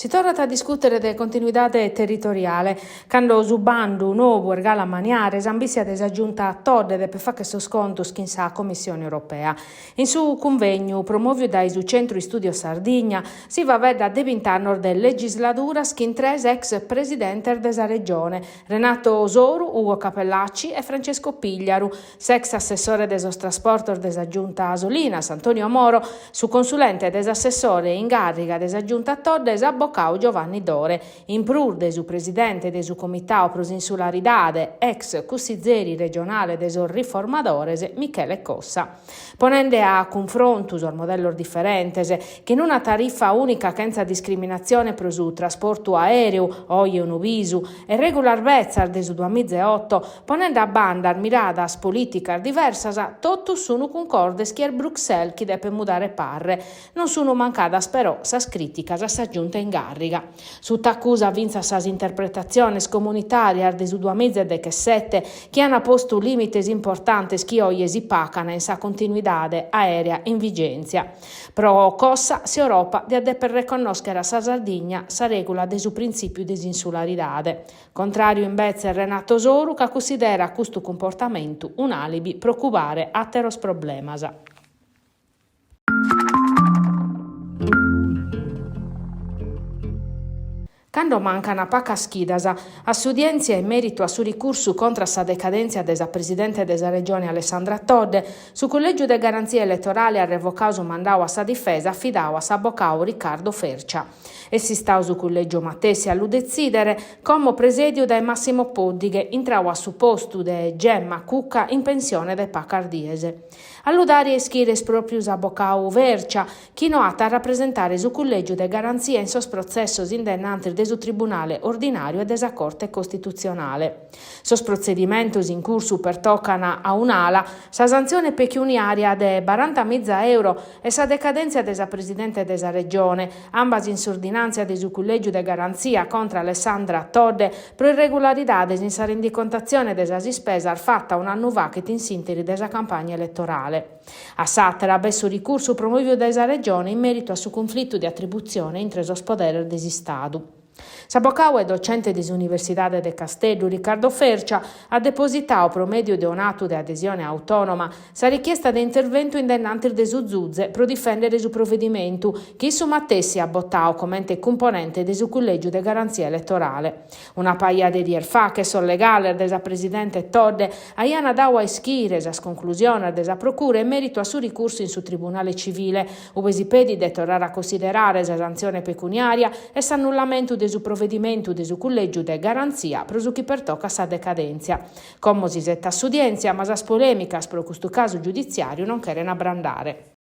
Si torrat a discùtere de continuidade territoriale, cando su bandu nou est galu a maniare, s'ambìssia de sa Giunta Todde depet fàghere sos contos chin sa Commissione Europea. In su cunvegnu, promòviu dae su Centru Istudios Sardigna, si faeddat de bint'annos de legisladuras chin tres ex presidentes de sa Regione, Renato Soru, Ugo Cappellacci e Francesco Pigliaru, s'ex assessore de sos trasportos de sa Giunta Solinas, Antonio Moro, su consulente de s'assessore in gàrriga de sa Giunta Todde, s'abocadu Giovanni Dore, in prus de su presidente de su Comitadu pro s'insularidade, ex cussizeri regionale de sos Riformadores, Michele Cossa. Ponende a cunfrontu sos modellos diferentes, chin una tarifa ùnica chentza discriminatzione pro su trasportu aèreu, oje unu bisu, e règulas betzas de su duamiza e oto, ponende a bandas miradas polìticas diversas, totus sunu cuncordes chi est Bruxelles chi depet mudare parre. Non sunu mancadas però sas crìticas a sa Giunta in gàrriga. Suta acusa fintzas sas interpretatziones comunitàrias de su duamiza e dechesete chi ant postu lìmites importantes chi oje si pacan in sa continuidade aèrea in vigèntzia. Pro Cossa s'Europa diat deper reconnòschere a sa Sardigna sa règula de su printzìpiu de s'insularidade. Contràriu imbetzes Renato Soru ca cussiderat custu cumportamentu un'àlibi pro cubare àteros problemas. Cando mancan pacas chidas a s'udièntzia in mèritu a su ricursu contra sa decadèntzia de sa presidente de sa Regione Alessandra Todde, su Cullègiu de Garantzia Eletorale at revocadu su mandadu a sa difesa afidadu a s'abocadu Riccardo Fercia. Est istadu su cullègiu matessi a lu detzìdere, como presèdiu dae Massimo Poddighe, intradu a su postu de Gemma Cucca in pensione dae pacas dies. A lu dare a ischire est pròpiu s'abocadu Fercia, chi no at a rapresentare su Cullègiu de Garantzia in sos protzessos in dae innantis de su Tribunale Ordinàriu e de sa Corte Costitutzionale. Sos protzedimentos in cursu pertocan a un'ala sa santzione pecuniària de barantamiza euro e sa decadèntzia de sa presidente de sa Regione, ambas in s'ordinàntzia de su Cullègiu de Garantzia contra Alessandra Todde pro irregularidades in sa rendicontatzione de sas ispesas fata un'annu faghet in s'ìnteri de sa campagna eletorale. A s'àtera b'est su ricursu promòvidu dae sa Regione in mèritu a su cunflitu de atributzione intre sos poderes de s'Istadu. S'abocadu e docente de s'Universidade de Casteddu, Riccardo Fercia, at depositadu pro mèdiu de un'atu de adesione autònoma sa richiesta de interventu in dae innantis de su zuze pro difèndere su provedimentu, chi issu matessi at botadu comente cumponente de su Cullègiu de Garantzia Eletorale. Una paja de dies faghet sos legales de sa presidente Todde aiant dadu a ischire sas conclusiones de sa Procura in mèritu a su ricursu in su Tribunale Civile, ue si pedit de torrare a cunsiderare sa santzione pecuniària e s'annullamentu de su provedimentu de su Cullègiu de Garantzia pro su chi pertocat sa decadèntzia. Como s'isetat s'udièntzia, ma sas polèmicas pro custu casu giuditziàriu non cheren abrandare.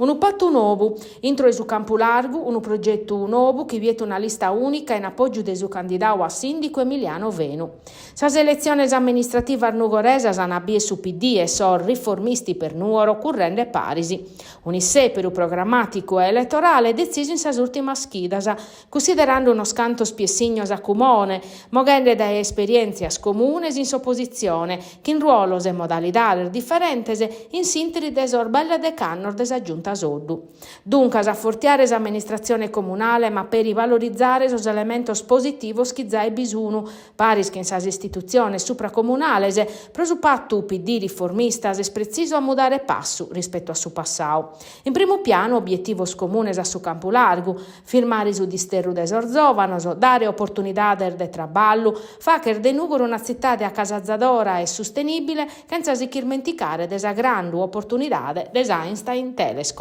Unu patu nou, intro 'e su campu largu, unu progetu nou chi biet una lista ùnica in apògiu de su candidadu a sìndicu Emiliano Fenu. Sas eletziones amministrativas nugoresas an a bier su PD e sos Riformisti per Nuoro currende paris. Un'issèperu programmàticu e eletorale detzisu in sas ùrtimas chidas, Cussiderande unos cantos piessignos a cumone, moghende dae esperièntzias comunes in s'opositzione, chin ruolos e modalidades diferentes in s'ìnteri de sos belle dech'annos de sa Giunta Soddu. Duncas afortiare s'amministratzione comunale ma peri valorizare sos elementos positivos chi zai bi sunu, paris chin sas istitutziones supracomunales, pro su patu PD riformistas est pretzisu a mudare passu rispetu a su passadu. In primu pianu obietivos comunes a su campu largu, firmare su disterru de sos zòvanos, dare oportunidades de traballu, fàghere de Nùgoro una tzitade acasazadora e sustenìbile chentza si ch'irmenticare de sa grandu oportunidade de s'Einstein Telescope.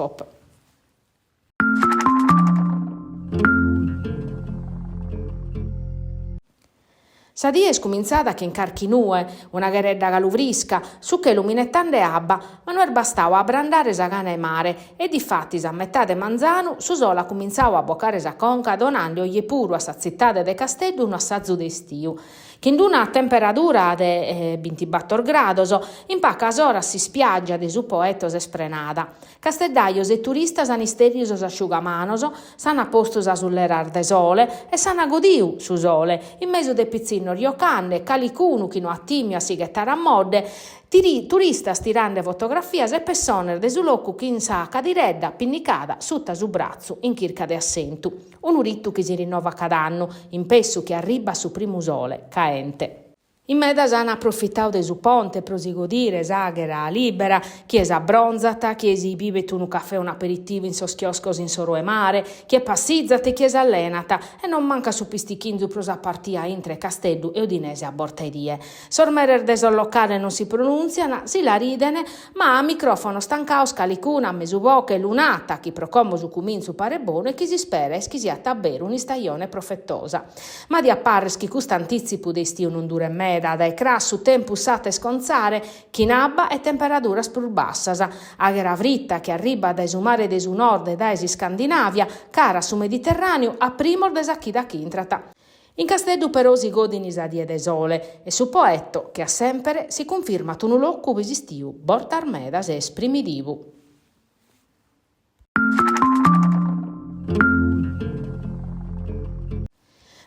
Sa die est cumintzada chin carchi nue, una cheredda galu frisca, su chelu minetande abba, ma no est bastadu a abrandare sa gana 'e mare e difatis a metade manzanu su sole at cumintzadu a bocare sa conca donande oje puru a sa tzitade de Casteddu unu assazu de istiu. Chin d'una temperadura de bintibator grados, in pacas oras s'ispiàgia de su Poeto s'est prenada. Casteddajos e turistas an istèrriu sos asciugamanos, s'an postu sas ulleras de sole e s'an godiu su sole, in mesu de pitzinnos jocande, calicunu chi no at tìmiu a si ghetare a modde. Turistas tirande fotografias e pessones de su locu chin sa cadiredda pinnicada suta su bratzu in chirca de assentu. Unu ritu chi si rinnovat cada annu, in pessu chi arribat su primu sole, caente. In medas an aprofitadu de su ponte pro si godire s'àghera lìbera, chie s'abbronzat, chie si bibet unu cafè o un'aperitivu in sos chioscos in s'oru 'e mare, chie passizat e chie s'allenat, e non mancat su pistichinzu pro sa partia intre Casteddu e Udinese a borta 'e die. Sos meres de sos locales non si pronùntzian, si la riden, ma a micròfonos tancados calicunu a mesu boche lu nat chi pro como su cumintzu paret bonu e chi s'ispera est chi siat a beru un'istajone profetosa. Ma diat parrer chi custu antìtzipu de istiu non duret meda, dae cras su tempus s'at a iscontzare chin abba e temperaduras prus bassas, àghera frita chi arribat dae su mare de su nord e dae s'Iscandinàvia cara a su Mediterràneu a primos de sa chida ch'intrat. In Casteddu però si godin sa die de sole e su Poetto, che a semper, si cunfirmat unu locu ube s'istiu bortas medas est primidivu.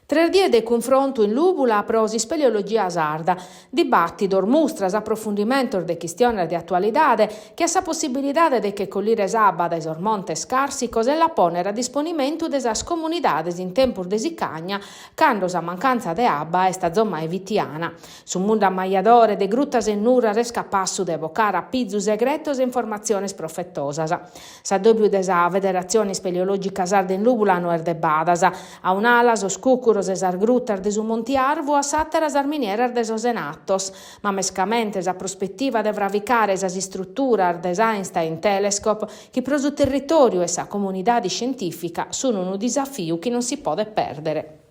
Tres dies de cunfrontu in Lùbula pro s'ispeleologia sarda, dibàtidos, mustras, aprofundimentos de chistiones de atualidade che a sa possibilidade de che collire s'abba dae sos montes càrsicos e la pònnere a disponimentu de sas comunidades in tempus de sicagna cando sa mancantza de abba est azomai fitiana. Su mundu ammajadore de grutas e nurras est capassu de bocare a pizu segretos e informatziones profetosas. S'addòbiu de sa Federatzione Ispeleològica Sarda in Lùbula no est de badas. A un'ala sos cùcuros e sas grutas de su Monti Arvu, a s'àtera sas minieras de sos Enattos, ma mescamente sa prospetiva de fravicare sas istruturas de s'Einstein Telescope, chi pro su territòriu e sa comunidade iscientìfica sunt unu disafiu chi non si podet pèrdere.